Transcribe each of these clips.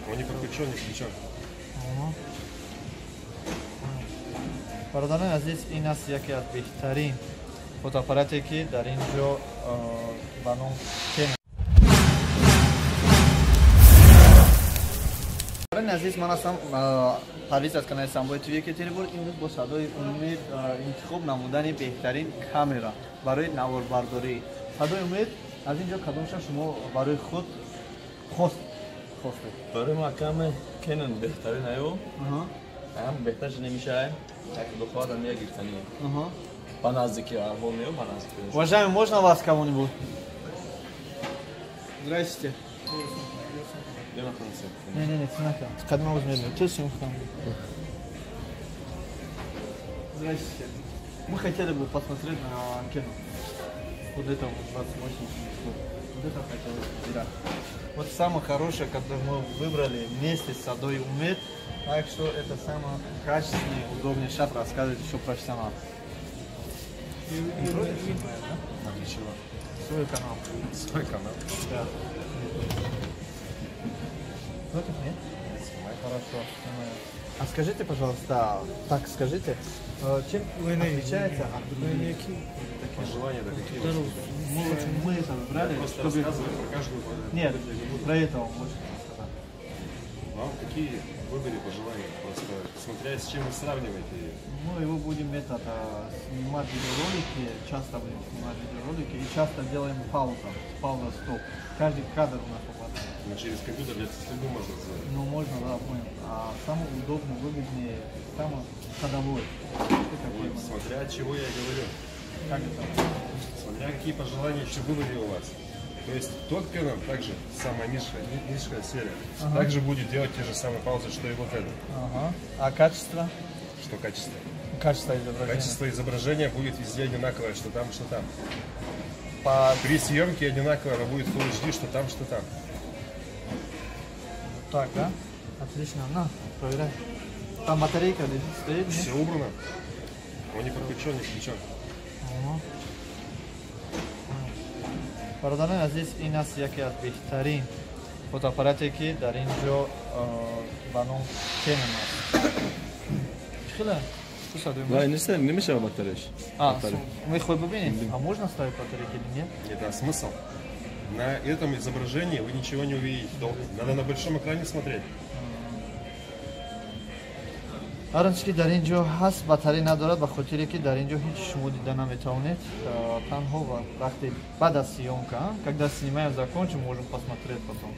Он не подключен, не включен. Бародарони азиз, ин аст яке аз беҳтарин фотоаппарате, ки дар ин ҷо ба ном Canon. Бародарони азиз, ман ҳастам Парвиз аз канали Самбои ТВ Екатеринбург. Имрӯз бо Садои Умед интихоб намудани беҳтарин камера барои наворбардорӣ. Садои Умед, аз ин ҷо кадомша шумо барои худ хостед? Барои ма каме Canon беҳтарин аю. Ҳам беҳтарш намешавад. Так духода не гирифтани. Ба наздики арбон мео, ба наздики. Уважаемый, можно вас кого-нибудь? Здрасте. Не, цена. Кадма возьмем. Ты съемка. Здрасте. Мы хотели бы посмотреть на Canon. Вот это вот 28. Вот это хотели бы. Да. Вот самое хорошее, которое мы выбрали вместе с Садой Умед. Так что это самое качественное, удобное. Сейчас рассказывает еще профессионал. А для чего? Свой канал. Свой канал? Да. Против, нет? Снимай. Хорошо, снимаю. А скажите, пожалуйста, так скажите, чем отличается от других? Пожелания, да, какие? Мы это выбрали, просто чтобы... рассказываю про каждую. Нет, про этого можете рассказать. Вам какие выбрали пожелания? Просто смотря с чем вы сравниваете. Мы его будем снимать видеоролики, часто будем снимать видеоролики и часто делаем паузу, пауза, стоп. Каждый кадр у нас попадает. Но через компьютер для слепы можно сделать. Ну можно, да, понял. А самый удобный, выгоднее, самый ходовой. И смотря от чего я говорю. Как это? Смотря какие пожелания еще были у вас. То есть тот Canon также, самая низшая серия, также будет делать те же самые паузы, что и вот этот. Ага. А качество? Что качество? Качество изображения. Качество изображения будет везде одинаковое, что там, что там. При съемке одинаковое, она будет Full HD, что там, что там. Вот так, да? Отлично, на, проверяй. Там батарейка лежит, стоит? Все убрано. Он не подключен, не включен. Ага. Бародарони азиз, ин аст яке аз беҳтарин фотоаппарате, ки дар ин ҷо ба ном Canon аст. Чӣ хела? Да, не мешава батареяш. А, мы хоть бубинем? А можно ставить батарейки или нет? Нет, а смысл? На этом изображении вы ничего не увидите долго. Надо на большом экране смотреть. Ҳарчи ки дар ин ҷо ҳаст, батарея надорад, ба хотире ки дар ин ҷо ҳеҷ шумо дида наметавонед. Танҳо вақте баъд аз съемка, когда снимаем, закончим, можем посмотреть потом.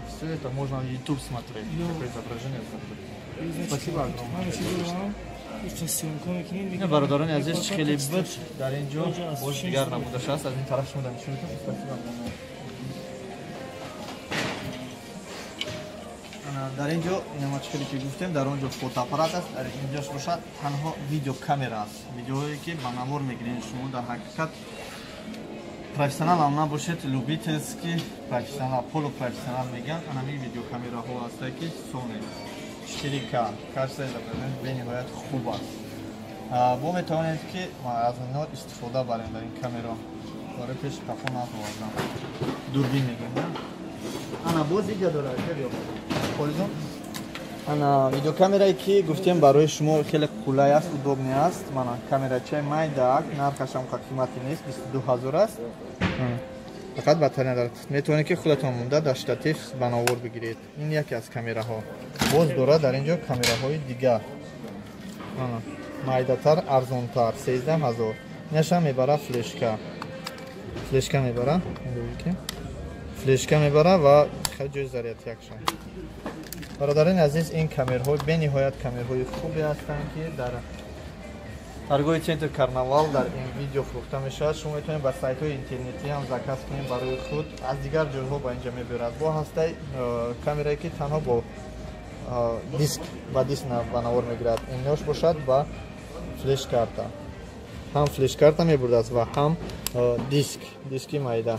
Все это можно в YouTube смотреть, какое изображение. Спасибо огромное. Бародарони азиз, хеле буд дар ин ҷо боз дигар намудаш аст, аз ин тараф шумо дар нишон метавонед. Спасибо огромное. Дар ин ҷо инамачхеле ки гуфтем, дар он ҷо фотоаппарат аст, дар инҷош бошад танҳо видеокамера аст. Видеоҳое ки ба навор мегиред шумо, дар ҳақиқат профессионал ҳам набошед, любительский профессионал, полупрофессионал мегӯянд. Анами видеокамераҳо ҳастанд, ки Sony 4K, качество изображения бениҳоят хуб аст. Бо метавонед ки аз инҳо истифода барем дар ин камера. Барои пеши қафо наовардам. Дурбин мегӯем, да? Ана боз видео дорад, Холидон. Ана видеокамерае ки гуфтем барои шумо хеле қулай аст, удобный аст. Мана камерачаи майдаак, нархаш ҳам қимати нест, 22 ҳазор аст. Фақат батарея надорад. Метавонед ки худатон монда дар штатив ба навор бигиред. Ин яке аз камераҳо. Боз дорад дар ин ҷо камераҳои дигар. Ана майдатар, арзонтар, 13 ҳазор. Инашам мебара флешка. Флешка мебара. Флешка мебара ва ҷои зарядякша. Бародарони азиз, ин камерҳо бениҳоят камерҳои хубе ҳастанд, ки дар торговый центр Карнавал дар ин видео фурӯхта мешавад. Шумо метавонед ба сайтҳои интернетӣ ҳам заказ кунед барои худ, аз дигар ҷойҳо ба инҷа мебиёрад. Бо ҳастаи камерае ки танҳо бо диск, ба диск ба навор мегирад. Инҳош бошад ба флеш-карта. Ҳам флеш-карта мебурдааст ва ҳам диск, диски майда.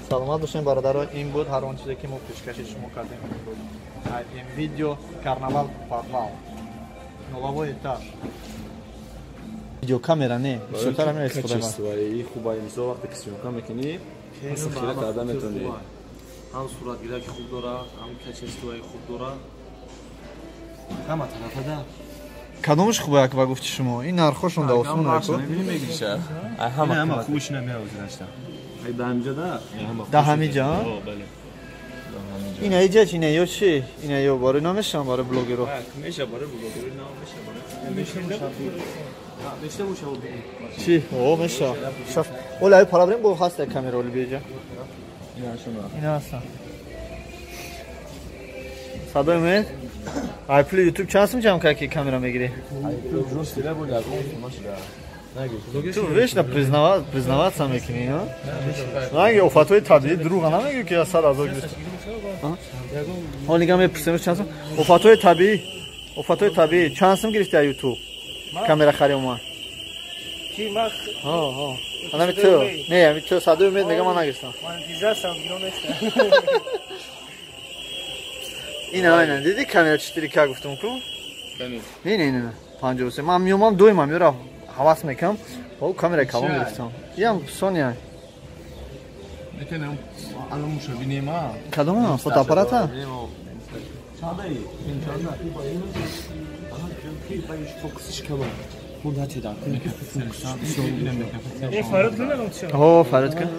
Саломат бошем, бародаро. Ин буд ҳар он чизе ки мо пешкаши шумо кардем. Ин видео Карнавал подвал, нулевой этаж. Видеокамера не, бисёртар ҳамин истифода мебарад. Качествои хуба, мисол вақте ки съёмка мекунӣ, хира карда метавонӣ. Ҳам суратгираки хуб дора, ҳам качествои хуб дора. Ҳама тарафа да. Кадомаш хуб як ба гуфти шумо? Ин нархошон да осон аст. Мегиша. Ҳама хубш намеозирашта. Ай да ҳамиҷа да? Да ҳамиҷа? Бале. Ина иҷа чи, ина ё чи? Ина ё барои намешам барои блогеро. Меша барои блогеро намеша барои. Меша боша. Чи? О, меша. Шаф. Ола ай проблем бо ҳаст камера оли биҷа. Ина ҳаст. Садои мед? Ай пули YouTube чанд сум ҷамъ кард ки камера мегирӣ? Ай пул ҷост дила буд, ягон сума шуда. Ту вечно признаваться мекунӣ, а? Ранги офатҳои табиӣ дурӯға намегӯӣ ки 100,000 гирифта. Ҳол нига мепурсем чанд сум? Офатҳои табиӣ, офатҳои табиӣ чанд сум гирифти аз YouTube? Камера хари омад. Ки ман? Ҳо, ҳо. Анами ту. Не, ами ту садои умед мега ман нагирифтам. Монетизатсиям гирон нест. Ина ина диди камера 4K гуфтам ку? Не, не, не, 53. Ман меомам доимам ёра ҳавас мекунам. О, камера калон гирифтам. Иам Sony. Метавонам алон мушо бинем, а? Кадом? Фотоаппарата? Чандаи? Ин чанда? Фокусиш калон. Э, фарёд кунам чӣ? Ҳо, фарёд кун.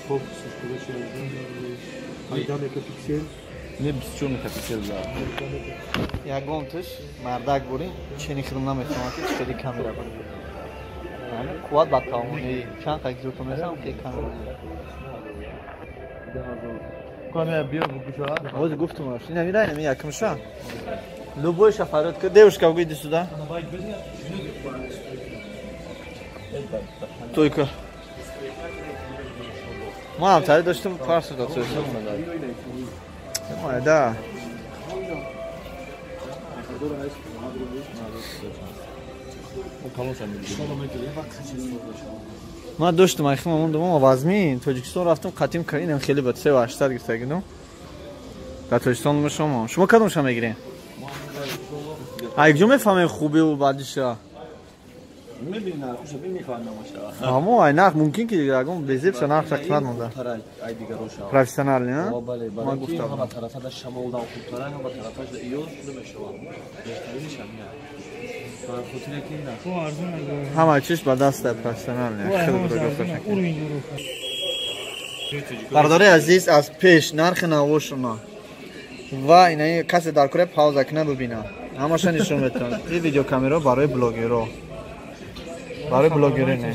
Фокусиш короче, 18 мегапиксел. Не 24 мегапиксел да. Ягон туш мардак бурин, чени хидм намефаҳмад ки чӣ хели камера буд. Қувват ба тавоноӣ чанд қад зиёд месам ки камера. Камера биё бугӯша. Ҳозир гуфтум аш. Ина мира ина якумша. Любой ша фарёд кун. Девушка, выйди сюда. Только. Ман тари доштам парс дод. Да. Ман доштам айхима мондам, ама вазмин Тоҷикистон рафтам, қатим кардам, хеле ба 3,8 гирифтагидам. Дар Тоҷикистон мешомам. Шумо кадомша мегиред? Ай куҷо мефаҳмем хубиву бадиша? Мебинӣ нархоша, мефаҳмам аша. Ҳамо ай нарх мумкин ки ягон безебша нархша қимат монда. Ай дигароша. Профессионалӣ, а? Бале, бале. Гуфтам ҳама тарафа да шамолдан хубтара, ҳама тарафаш да иёз намешавад. Беҳтаринаш ҳамин. Барои ки на. Ҳама чиз ба даст профессионалӣ. Хеле дорога. Бародари азиз, аз пеш нархи навошуна ва инаи касе дар куре пауза кина бибина. Ҳамаша нишон метавон. Ин видеокамераро барои блогерро. Барои блогерӣ не.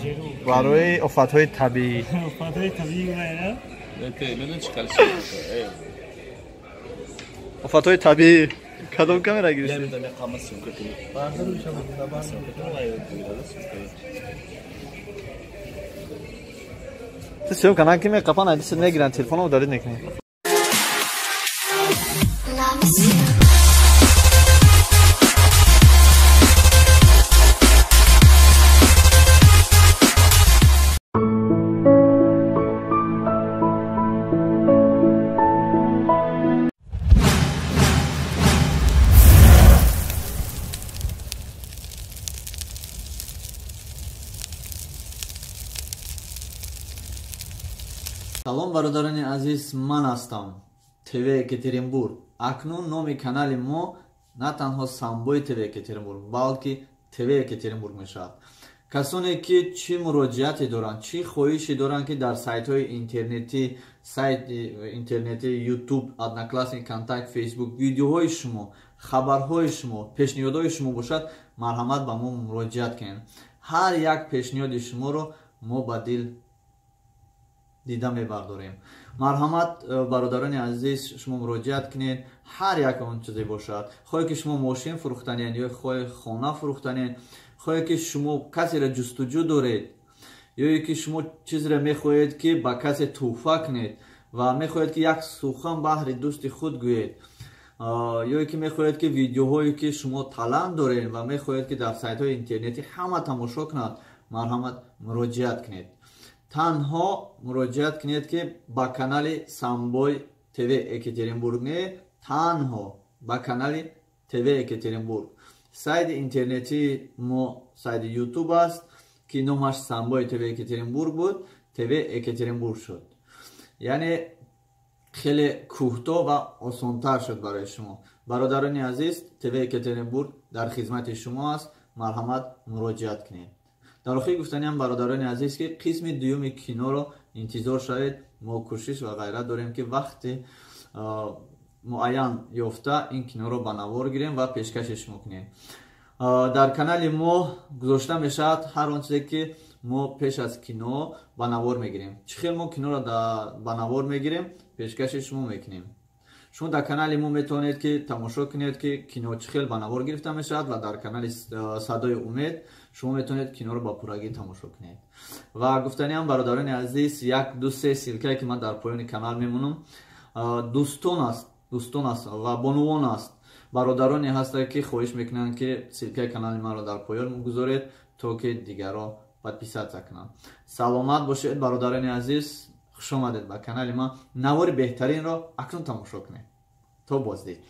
Барои офатҳои табиӣ. Офатҳои табиӣ вайра? Офатҳои табиӣ. Кадом камера гирифтӣ? Ту съёмка накунӣ, меқапан айдисит мегиранд, телефонро удалить мекунӣ. Салом бародарони азиз, ман ҳастам ТВ Екатеринбург. Акнун номи канали мо на танҳо Самбои ТВ Екатеринбург, балки ТВ Екатеринбург мешавад. Касоне ки чӣ муроҷиате доранд, чӣ хоҳише доранд ки дар сайтҳои интернетӣ, сайти интернетӣ, YouTube, Одноклассник, Контакт, Facebook видеоҳои шумо, хабарҳои шумо, пешниҳодҳои шумо бошад, марҳамат ба мо муроҷиат кунед. Ҳар як пешниҳоди шуморо мо ба дил дида мебардорем. Марҳамат бародарони азиз, шумо муроҷиат кунед, ҳар як он чизе бошад. Хоҳе ки шумо мошин фурӯхтанед ё хоҳе хона фурӯхтанед, хоҳе ки шумо касеро ҷустуҷӯ доред, ё ки шумо чизеро мехоҳед ки ба касе тӯҳфа кунед ва мехоҳед ки як сухан баҳри дӯсти худ гӯед, ё ки мехоҳед ки видеоҳое ки шумо талант доред ва мехоҳед ки дар сайтҳои интернетӣ ҳама тамошо кунанд, марҳамат муроҷиат кунед. Танҳо муроҷиат кунед ки ба канали Самбой ТВ Екатеринбург не, танҳо ба канали ТВ Екатеринбург. Сайти интернетии мо сайти YouTube аст ки номаш Самбой ТВ Екатеринбург буд, ТВ Екатеринбург шуд. Яъне хеле кӯҳто ва осонтар шуд барои шумо. Бародарони азиз, ТВ Екатеринбург дар хизмати шумо аст, марҳамат, муроҷиат кунед. Дар охир гуфтаниам, бародарони азиз, ки қисми дуюми киноро интизор шавед. Мо кӯшиш ва ғайрат дорем, ки вақти муайян ёфта ин киноро ба навор гирем ва пешкаши шумо кунем. Дар канали мо гузошта мешавад ҳар он чизе, ки мо пеш аз кино ба навор мегирем. Чӣ хел мо киноро ба навор мегирем, пешкаши шумо мекунем. Шумо дар канали мо метавонед, ки тамошо кунед, ки кино чӣ хел ба навор гирифта мешавад, ва дар канали Садои Умед шумо метавонед киноро ба пуррагӣ тамошо кунед. Ва гуфтаниам, бародарони азиз, як, ду, се ссылка е, ки ман дар поёни канал мемонам, дӯстон аст ва бонувон аст, бародароне ҳастанд, ки хоҳиш мекунанд, ки ссылка и канали маро дар поён гузоред, то ки дигарро подписаться кунанд. Саломат бошед, бародарони азиз, хушомадед ба канали ман. Навори беҳтаринро акнун тамошо кунед. То боздид.